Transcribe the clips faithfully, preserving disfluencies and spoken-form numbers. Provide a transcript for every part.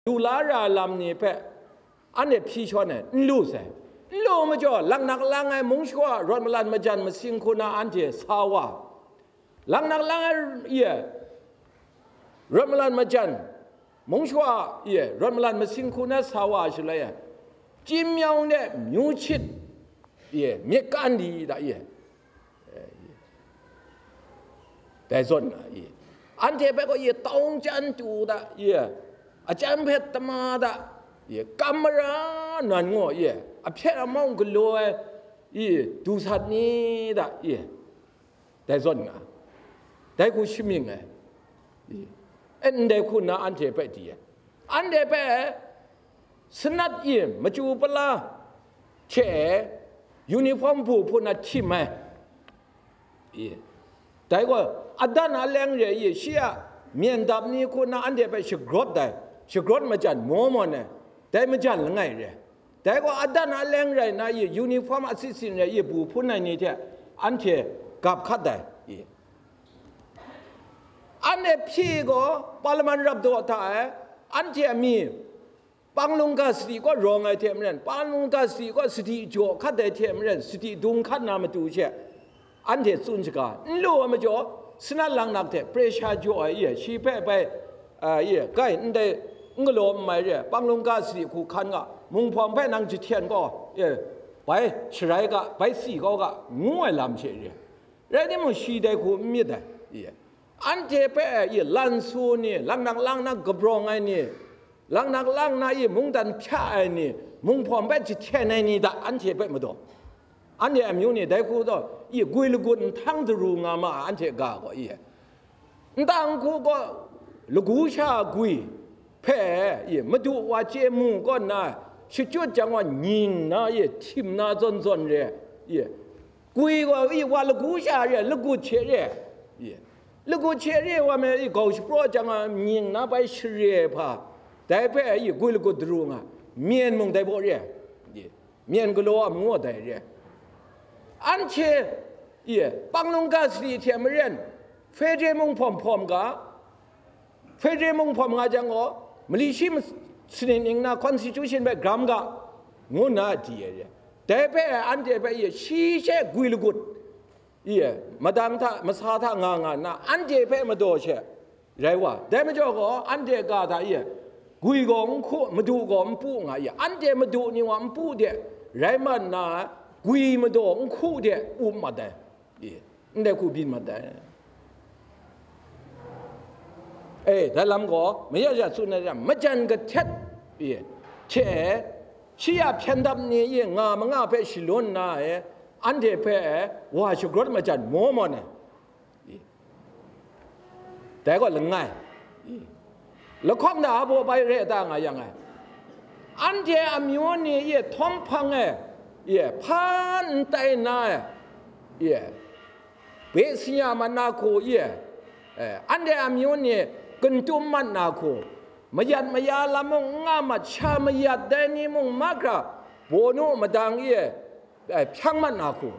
lu la ra ai lam ni hpe anhte hpyi shawn ai, n lu sai. N lu majaw, laknak lang ai mung shawa rawt malan majan masing hku na anhte sa wa, laknak lang ai, ye, rawt malan majan, mung shawa, ye, rawt malan masing hku na sa wa shaloi, e, ကျဉ်းမြောင်းတဲ့ မျိုးချစ် ye, မြစ်ကမ်းဒီး da, ye, dai zawn nga, ye, anhte hpe gaw, ye, တောင်ကျမ်းတူ da, ye, အကြမ်းဖက်သမား da, ye, ကမ်းမရန် nan gaw, ye, အဖျက်အမှောင့် galaw ai, ye, ဒူစတ် ni, da, ye, dai zawn nga, dai hku shamying ai, ye, e, ndai hku nna anhte hpe di ai, anhte hpe sanat, ye, machyu pala hte uniform bu hpun na htim ai, ye, dai gaw adan aleng re, ye, shi a myen dap ni hku na anhte hpe shagrawt ai, shagrawt majan maw mawn ai, dai majan langai re. Dai gaw adan aleng rai na, ye, uniform asit sin rai, ye, bu hpun ai ni hte anhte gap hkat ai, ye. Anhte hpyi gaw, Parliament rap daw hta e, anhte a mi, Panglung ga sadi kaw rawng ai hte maren, Panglung ga sadi kaw sadi jaw hkat ai hte maren, sadi dung hkat na matu she, anhte tsun shaga, n lu ai majaw, sanat laknak hte pressure jaw ai, ye, shi hpe bai, a, ye, kai, ndai, n galaw n mai re, Panglung ga sadi hku hkan ga, munghpawng hpe nang jahten gaw, ye, bai sharai ga, bai si kau ga, ngu ai lam she re. Rai timung, shi dai hku n myit ai, ye. Anhte hpe, ye, lan su ni, laknak lang na kabrawng ai ni, laknak lang na, ye, mungdan hpya ai ni, munghpawng hpe jahten ai ni, da, anhte hpe madaw. Anhte amyu ni dai hku gaw, ye, gwi lagut nhtang daru nga ma ai, anhte ga gaw, ye. Nta nhku gaw, lagu sha gwi hpe, ye, madu wa chye mu kaw nna, shachyut jang wa nying na, ye, htim na zawn zawn re, ye, gwi gaw, ye, wa lagu sha re, lagut hte re, ye, lagut hte re wa me, ye, gau shapraw jang a, nying na bai share hpa, dai hpe, ye, gwi lagut daru nga, myen mung dai baw re, ye, myen galaw a mung gaw dai re. Anhte, ye, Panglung ga sadi hte maren, Federal munghpawm hpawm ga, Federal munghpawm nga jang gaw, mali shi mas-, sanit ning na Constitution hpe gram ga, ngu nna di ai re. Dai hpe anhte hpe, ye, shi she gwi lagut, ye, madang hta, masa hta nga nga nna, anhte hpe madaw she, rai wa. Dai majaw gaw, anhte ga hta, ye, gwi gaw n hku, madu gaw n pu nga, ye, anhte madu ni wa n pu de, rai mat nna, gwi madaw n hku de, up mat ai, ye, ndai hku byin mat ai. E, dai lam gaw, mayat ya tsun ai, majan kahtet, ye, hte, shi a hpyen dap ni, ye, nga manga hpe shalun nna, e, anhte hpe, wa shagrawt majan maw mawn ai. Dai gaw langai. Lahkawm na a baw bai re ta nga yang ai. Anhte amyu ni ye htawm hpang e, ye hpan n tai na e, ye be sanya mat na hku ye, eh, anhte amyu ni kantum mat na hku, mayat maya lam mung n nga mat, sha mayat dai ni mung mahkra, bawnu madang ye, eh, hpyang mat na hku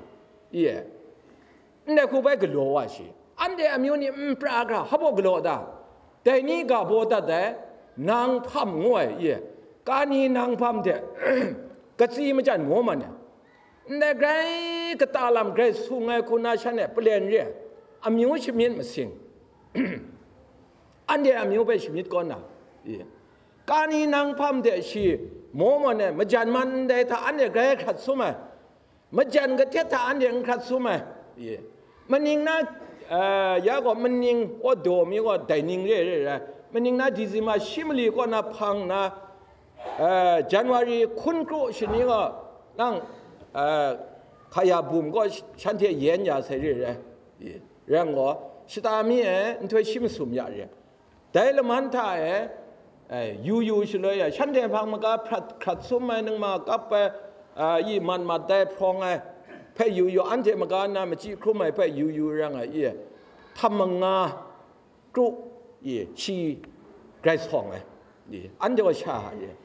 ye, ndai hku bai galaw wa shi. Anhte amyu ni npra hkra hpa baw galaw ta? Dai ni ga baw dat ai, nang hpam ngu ai, ye, kani nang hpam hte katsi majan maw man ai. Ndai grai kata lam grai sung ai hku na shan e palen re ai, amyu shamyit masing, anhte amyu hpe shamyit kaw na, ye, kani nang hpam hte shi maw man ai, majan man ndai hta anhte grai hkrat sum ai. Majan kahtet hta anhte n hkrat sum ai, ye. Maning na, eh, ya gaw maning awdaw mi gaw dai ning re re ai. Maning na December shi mali kaw na hpang na, eh, January hkun kru shani gaw nang, eh, hkaya bum gaw sh-, shanhte yen ya sai re re ai, ye. Rai yang gaw, shata mi e nhtoi shi masum ya re. Dai laman hta e, eh, yu yu shaloi e, shanhte hpang maga hprat hkrat sum ai, ningma kap ai, ah, i mat mat dai hprawng ai hpe yu yu, anhte maga na machyi hkrum ai hpe yu yu rai nga i, htam manga kru i, shi grai sawng ai, i, anhte gaw sha ai.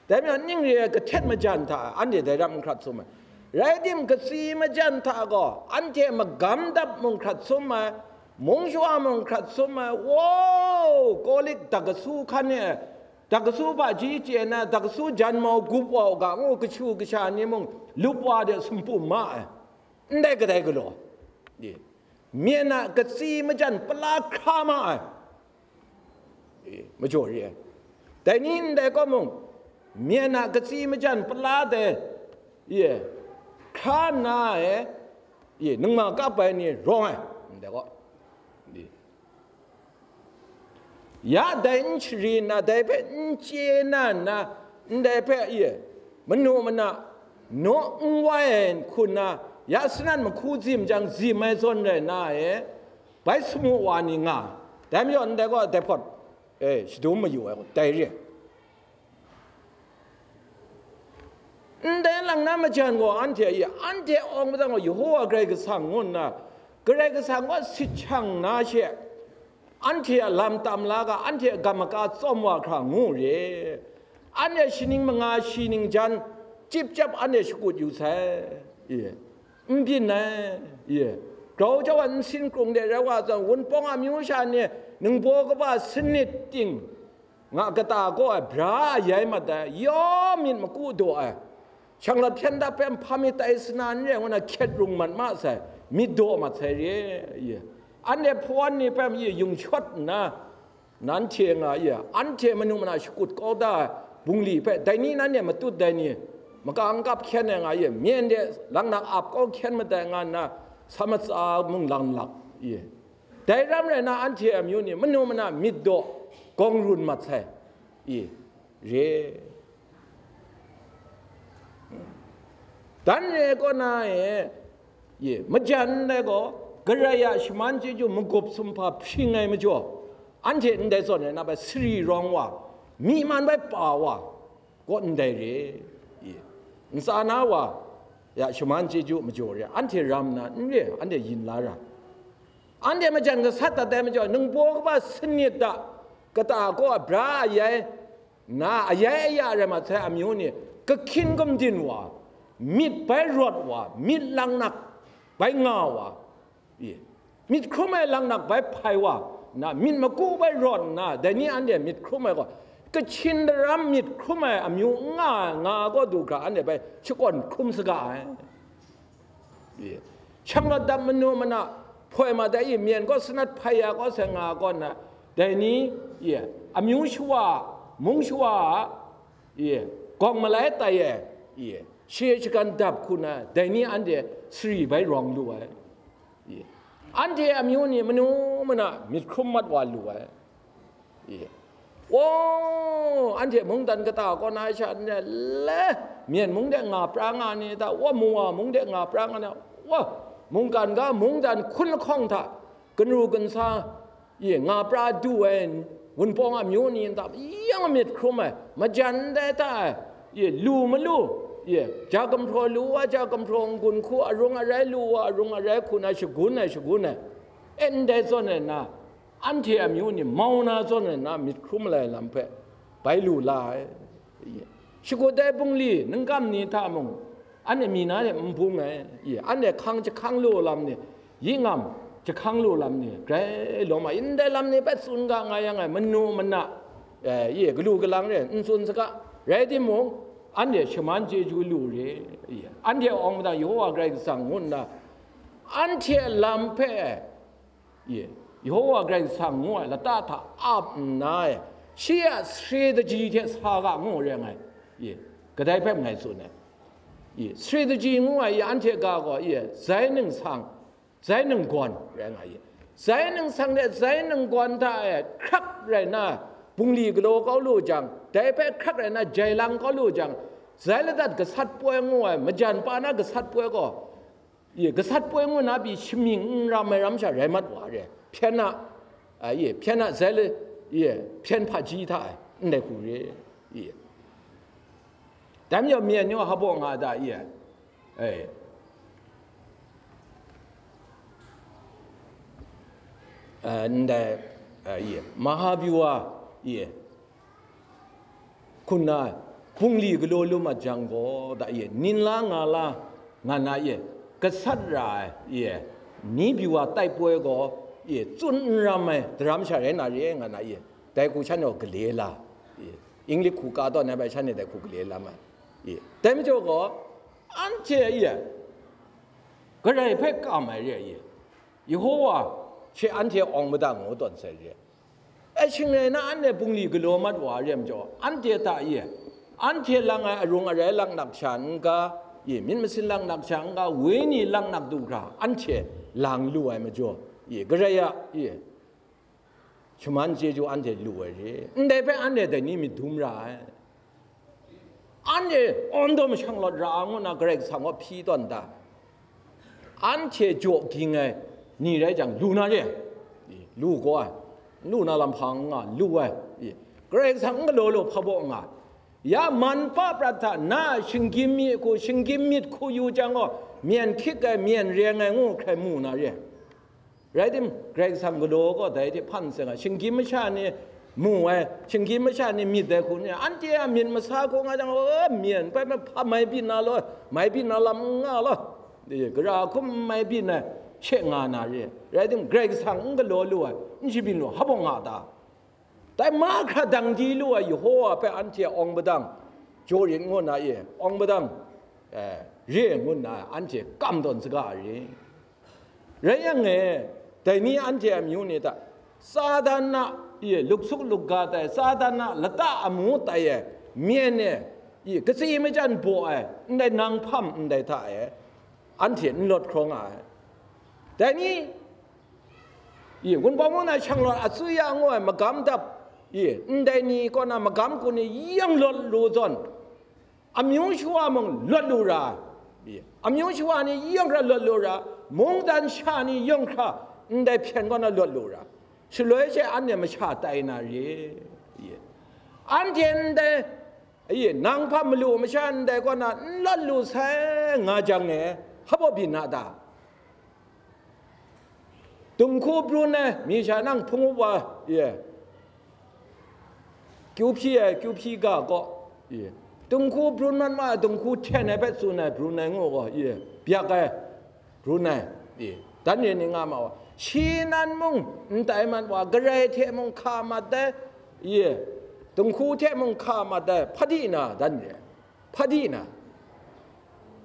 Dai majaw, ning re ai kahtet majan hta anhte dai ram n hkrat sum ai. Rai tim, katsi majan hta gaw anhte magam dap mung hkrat sum ai, mung shawa mung hkrat sum ai, wow, Kawlik dak kasu hkan e, Dakasu hpaji chye na, dakasu jan mau gup wa u ga, ngu kashu kasha ni mung lup wa de sumpum ma ai. Ndai kadai galaw, e, myen a katsi majan pala hkra ma ai, e, majaw re ai. Dai ni ndai kaw mung, myen a katsi majan pala dai, e, hkra nna e, e, ningma kap ai ni rawng ai, ndai kaw. E. Ya dai n shari nna, dai hpe n chye na nna, ndai hpe, e, manu mana, naw n wai ai hku nna, ya sanan mahku zim jang, zim ai zawn rai na e, bai samu wa ni nga, dai majaw ndai gaw dai hpawt, e, shadum mayu ai, dai re. Ndai lang na majan gaw anhte a, anhte awng madan gaw Yehova Karai Kasang ngu nna, Karai Kasang gaw sit shang na she, anhte a lam tam la ga, anhte a gam maka tsawm wa hkra ngu re. Anhte shi ning manga shi ning jan, chyip chyap anhte shakut yu sai, e, n byin ai, e, grau jau ai nsin krung de rai wa zawn, wunpawng amyu sha ni ningbaw kaba sanit ting, nga kata kaw ai bra a yai mat ai, yaw myit maku daw ai, shanglawt hpyen dap hpe nhpa myit tai sana n re ngu na hkyet rung mat ma sai, myit daw mat sai re, e. Anhte hpawan ni hpe, e, yung shawt nna, nanhte nga, e, anhte manu mana shakut kau da ai bungli hpe, dai ni nanhte matut dai ni, maka n kap hkyen ai nga, e, myen de laknak ap kau hkyen madai nga nna, sa matsa mung lang lak, e. Dai ram rai na, anhte amyu ni manu mana myit daw gawng run mat sai, e, re. Dan re kaw na e, e, majan ndai gaw, Karai a shaman chyeju magup sumhpa hpring ai majaw, anhte ndai zawn rai na bai sari rawng wa, myi man bai pa wa, kaw ndai re, e, ntsa na wa ya shaman chyeju majaw re, anhte ram na n re, anhte yin la ra. Anhte majan gasat dat ai majaw, ningbaw kaba sanit da, kata kaw a bra a yai, na a yai a ya rai mat sai amyu ni, kahkyin gumdin wa, myit bai rawt wa, myit langnak bai nga wa, e, myit hkrum ai langnak bai hpai wa, na myit maku bai rawt nna, dai ni anhte myit hkrum ai gaw, Kachin daram myit hkrum ai amyu n nga ai, nga ai kaw du hkra anhte bai shakawn hkrum saga ai. E, shanglawt dap manu mana, hpoi ma dai i, myen kaw sanat hpai ya kaw sai nga ai kaw na, dai ni, e, amyu shawa, mung shawa a, e, gawng malai tai ai, e, she shagan dap hku na, dai ni anhte sari bai rawng lu ai. E, anhte amyu ni manu mana myit hkrum mat wa lu ai. E, o, anhte mungdan kata kaw na sha n le, Myen mung de nga pra nga ni ta, wa, Mungwa mung de nga pra nga ni, wa, mungkan ga mungdan hkun lahkawng hta, kanu kansa, e, nga pra du ai, Wunpawng amyu ni nta, yang myit hkrum ai, majan ndai ta ai, e, lu malu, e, ja gumhpraw lu wa, ja gumhpraw n-gun hku, arung arai lu wa, arung arai hku na shagun ai, shagun ai, e, ndai zawn ai na, anhte amyu ni mau na zawn ai na myit hkrum ai lam hpe bai lu la ai. Shagut ai bungli ningkam ni hta mung, anhte mi na de n bung ai, anhte hkang jahkang lu lam ni, yi ngam jahkang lu lam ni, grai lawm ai, ndai lam ni hpe tsun ga nga yang ai, manu mana, e, galu galang re n tsun saga, rai timung, anhte shaman chyeju lu re, anhte awng madan Yehova Karai Kasang ngu nna, anhte a lam hpe, e, Yehova Karai Kasang ngu ai lata hta ap nna, e, shi a strategy hte sa ga ngu rai nga ai, e, kadai hpe ngai tsun ai. E, strategy ngu ai, e, anhte ga gaw, e, zai ningsang, zai ninggawn rai nga ai. Zai ningsang de zai ninggawn hta e hkrak rai na, bungli galaw kau lu jang, dai hpe hkrak rai na jai lang kau lu jang, zai ladat gasat poi ngu ai, majan pa na gasat poi gaw, e, gasat poi ngu na pyi shamying n ram ai ram sha rai mat wa re. Hpyen a, a, e, hpyen a zai le, e, hpyen hpaji hta ai, ndai hku re, e. Dai majaw myen yaw hpa baw nga da, e, e, e, ndai, e, e, Mahabyu wa, e, hku nna bungli galaw lu mat jang gaw, da, e, nin la nga la nga na, e, gasat ra ai, e, ni byu wa tai poi gaw, e, tsun n ram ai daram sha rai na re nga na, e, dai hku shan gaw gale la, e, Inglik hku ka tawn ai bai shan ni dai hku gale lam ai. I, dai majaw gaw, anhte, i, Karai hpe kam ai re ai, i, Yehowa she anhte awng madang ngu tawn sai re. E, shing rai na, anhte bungli galaw mat wa re ai majaw, anhte hta, i, anhte lang ai arung arai laknak sha n ga, i, myit masin laknak sha n ga, wenyi laknak du hkra anhte lang lu ai majaw, i, Karai a, i, shaman chyeju anhte lu ai re. Ndai hpe anhte dai ni myit dum ra ai. Anhte awng daw mashang lawt ra ai ngu nna Karai Kasang gaw hpyi tawn da. Anhte jaw ging ai ni rai jang, lu na re. Lu gaw ai, lu na lam hpa n nga, lu ai. Karai Kasang n galaw law hpa baw nga. Ya man pa prat hta na shinggyim mi hku, shinggyim myit hku yu jang gaw, myen hkyik ai, myen reng ai ngu hkrai mu na re. Rai tim, Karai Kasang galaw gaw dai hte hpan seng ai, shinggyim masha ni mu ai, shinggyim masha ni myit ai hku ni, anhte a myit masa hku nga jang, o, myen pai hpa mai byin na law, mai byin na lam n nga law, e, gara hkum mai byin ai she nga na re. Rai tim, Karai Kasang n galaw lu ai, n shabyin lu, hpa baw nga ta? Dai mahkra dang di lu ai Yehowa hpe anhte awng padang jaw rit ngu nna e, awng padang, eh, re ngu nna anhte kam tawn saga ai re. Rai yang e, dai ni anhte amyu ni hta, Satan a, e, luksup lukga tai, Satan a lata amu tai ai, myen e, e, katsi majan baw ai, ndai nang hpam ndai hta e, anhte n lawt hkrawng nga ai. Dai ni, i, Wunpawng mung na shanglawt atswi ya ngu ai magam dap, i, ndai ni kaw na magam kun ni yang lawt lu zawn, amyu shawa mung lawt lu ra, i, amyu shawa ni yang hkra lawt lu ra, mungdan sha ni yang hkra ndai hpyen kaw na lawt lu ra, shaloi she anhte masha tai na re, i, anhte ndai, i, nang hpa malu masha ndai kaw na n lawt lu sai nga jang e, hpa baw byin na ta? Dinghku brun ai, mi sha nang hpung up wa, ye, kyu hpyi ai, kyu hpyi ga gaw, ye, dinghku brun mat ma ai, dinghku hten ai hpe tsun ai brun ai ngu gaw, ye, byak ai brun ai, ye, dan re ni nga ma wa. Shi nan mung n tai mat wa, Karai hte mung hka mat ai, ye, dinghku hte mung hka mat ai, hpa di na dan re. Hpa di na,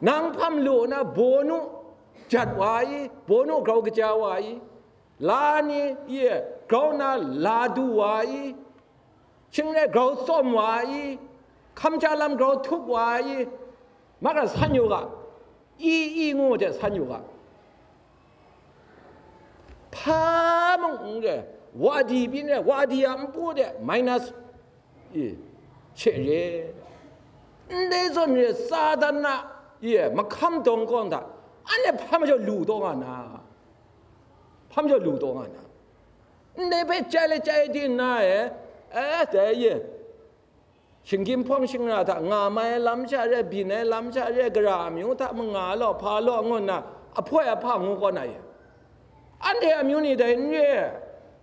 nang hpam lu na bawnu jat wa i, bawnu grau kaja wa i, la ni, i, grau na la du wa i, shing rai grau tsawm wa i, hkam ja lam grau htup wa i, mahkra san yu ga, i, i ngu de san yu ga. Hpa mung n re, wadi byin re, wadi a npu de minus, i, she re. Ndai zawn re, Satan a, i, mahkam dawng kawng hta, anhte hpa majaw lu taw nga na? Hpa majaw lu taw nga na? Ndai hpe chyai le chyai di nna e, eh, dai ye, shinggyim hpawng shingra hta nga mai ai lam sha re, byin ai lam sha re, gara amyu hta mung nga law, hpa law ngu nna, ahpoi ahpa ngu kaw na ye. Anhte amyu ni dai n re,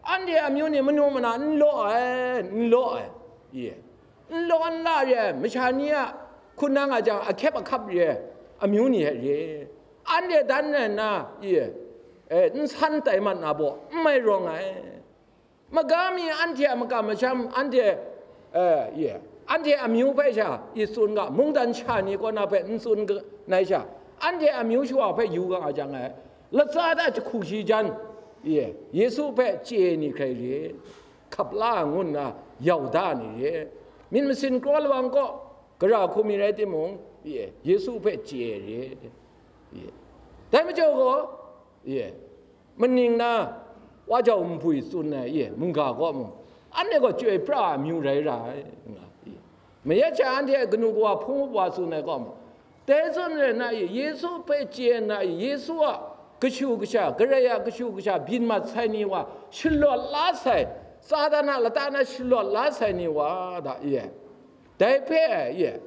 anhte amyu ni manu mana n law ai, n law ai, ye, n law n la re ai, masha ni a hkunang a jang ahkyep ahkap re ai amyu ni hte re. Anhte dan rai nna, ye, eh, n san tai mat na baw, n mai rawng ai. Maga mi anhte a makam masham, anhte, eh, ye, anhte amyu hpe sha i tsun ga, mungdan sha ni kaw na hpe n tsun ga, nai sha, anhte amyu shawa hpe yu ga nga jang e, latsa hta jahku shi jan, ye, Yesu hpe chye ni hkrai re, hkap la ngu nna yau da ni re, myit masin kraw lawang kaw, gara hku mi rai timung, ye, Yesu hpe chye re, ye. Dai majaw gaw, ye, maning na wa jau nbwi tsun ai, ye, mungga kaw mung, anhte gaw chyoi pra ai amyu rai ra ai, nga, ye. Mayat sha anhte a kanu kawa hpung up wa tsun ai kaw mung, dai zawn rai nna, ye, Yesu hpe chye nna, ye, Yesu a kashu kasha, Karai a kashu kasha byin mat sai ni wa, shalawt la sai, Satan a lata na shalawt la sai ni wa, da, ye, dai hpe, ye,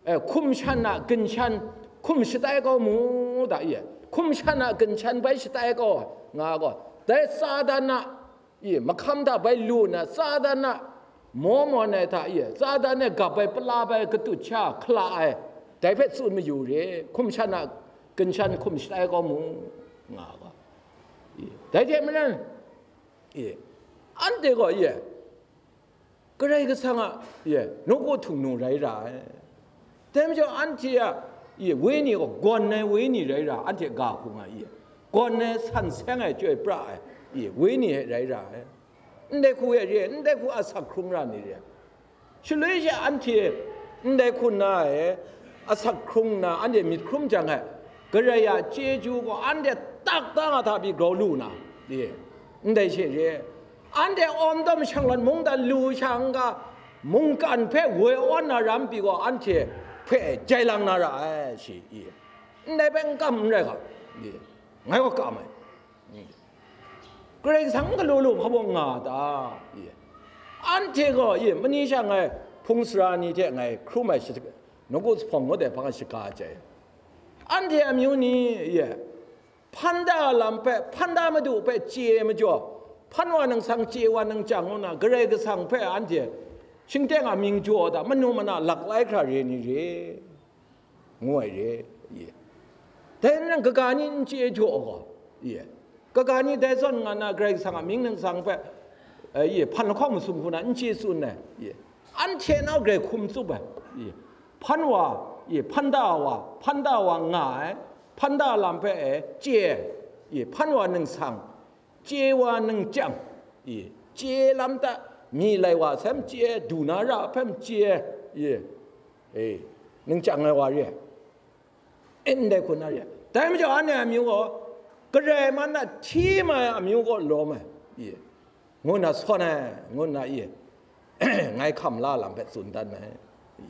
eh, hkum shan a ginshan hkum shatai kau mu da, ye, hkum shan a ginshan bai shatai kau nga gaw, dai Satan a, ye, mahkam hta bai lu nna, Satan a maw mawn ai hta, ye, Satan e gap ai, pala bai, katut sha hkala ai, dai hpe tsun mayu re, hkum shan a ginshan hkum shatai kau mu, nga gaw, ye, dai hte maren, ye, anhte gaw, ye, Karai Kasang a, ye, nawku htung nu rai ra ai. Dai majaw anhte a, ye, wenyi gaw gawn ai wenyi rai ra, anhte ga hkung ai, ye, gawn ai san seng ai, chyoi pra ai, ye, wenyi e rai ra ai. Ndai hku e re, ndai hku asak hkrung ra ni re. Shaloi she anhte ndai hku na e, asak hkrung nna anhte myit hkrum jang e, Karai a chyeju gaw anhte tak da nga hta pyi grau lu na, ye, ndai she re. Anhte awm dawm shang lawn mungdan lu sha n-ga, mungkan hpe woi awn na ram pyi gaw, anhte hpe jai lang na ra ai, shi, i, ndai hpe n kam n rai ga, i, ngai gaw kam ai. Karai Kasang n galu lu hpa baw nga a ta? I, anhte gaw, i, mani sha ngai hpung sara ni hte ngai hkrum ai shi-, nawku zuphpawng ngut ai hpang shaga ai. Anhte amyu ni, i, hpan da lam hpe, hpan da Madu hpe chye ai majaw, hpan wa nang sang, chye wa nang chyang ngu na, Karai Kasang hpe anhte shingteng a mying jaw da, manu mana laklai hkra re ni re, ngu ai re, ye. Dai nang kaga ni n chye jaw gaw, ye. Kaga ni dai zawn nga na Karai Kasang a mying nang sang hpe, eh, ye, hpan lahkawng masum hku na n chye tsun ai, ye. Anhte nau grai hkum tsup ai, ye. Hpan wa, ye, hpan da wa, hpan da wa nga ai, hpan da lam hpe, eh, chye ai, ye, hpan wa nang sang, chye wa nang chyang, i, chye lam ta, mi lai wa sai m chye, du na ra hpe m chye, i, e, nang chyang ai wa re ai. E, ndai hku na re ai. Dai majaw anhte amyu gaw, Karai man na hti mai amyu gaw lawm ai, i, ngu nna sawn ai, ngu nna, i, ngai hkam la lam hpe tsun dan ai.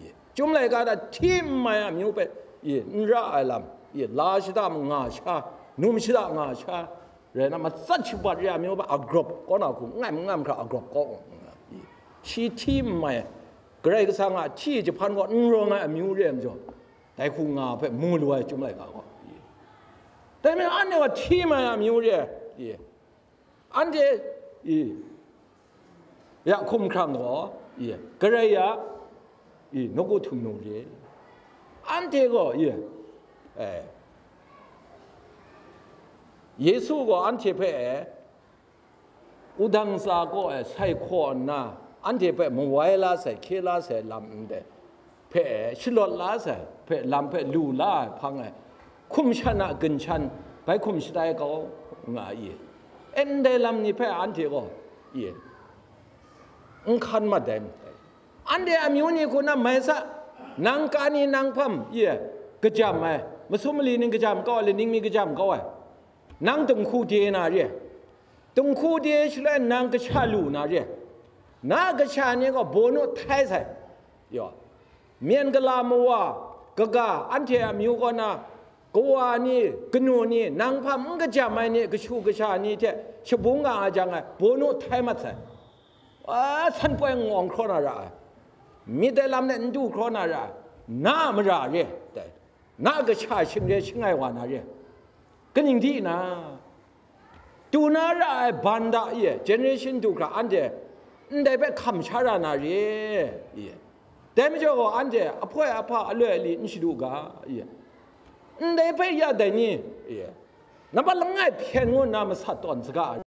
Ye. Chyum laika hta hti n mai amyu hpe, ye, n ra ai lam, ye, la shada nga sha, num shada nga sha, rai na, matsat shabat re ai amyu hpe agrawp kaw na hku, ngam ngam hkra agrawp kaw, ye, shi hti n mai, Karai Kasang a hti jahpan gaw n rawng ai amyu re ai majaw, dai hku nga hpe mu lu ai chyum laika gaw, ye. Dai majaw anhte gaw hti mai amyu re ai, ye. Anhte, i, ya hkumhkrang gaw, i, Karai ya, i, nawku htung nu re. Anhte gaw, i, eh, Yesu gaw anhte hpe, e, wudang tsa kaw e sai hkaw nna, anhte hpe mawai la sai, hkye la sai lam ndai hpe shalawt la sai hpe, lam hpe lu la ai hpang e, hkum shan a gun shan bai hkum shatai kau nga ai. E, ndai lam ni hpe anhte gaw, i, n hkan mat ai. Anhte amyu ni hku na mai sa, nang ka ni nang hpam, i, kajam ai, masum mali ning kajam kau ai, laning mi kajam kau ai, nang dinghku de na re ai. Dinghku de shaloi nang kasha lu na re ai. Na kasha ni gaw bawnu htai sai. Yaw. Myen gala mawa, kaga, anhte amyu kaw na, kawa ni, kanu ni, nang hpam n kajam ai ni, kashu kasha ni hte shabung nga ai jang e, bawnu htai mat sai. A, san poi ngawng hkraw na ra ai. Myit ai lam de n du hkraw na ra ai. Na a mara re ai. Dai. Na a kasha shing re shangai wa na re. Kaning di na? Du na ra ai ban da e, generation du hkra anhte ndai hpe hkam sha ra na re, e. Dai majaw gaw anhte ahpoi ahpa aloi ali n shadu ga, e. Ndai hpe ya dai ni, e. Nampat langai hpyen ngu nna masat tawn saga,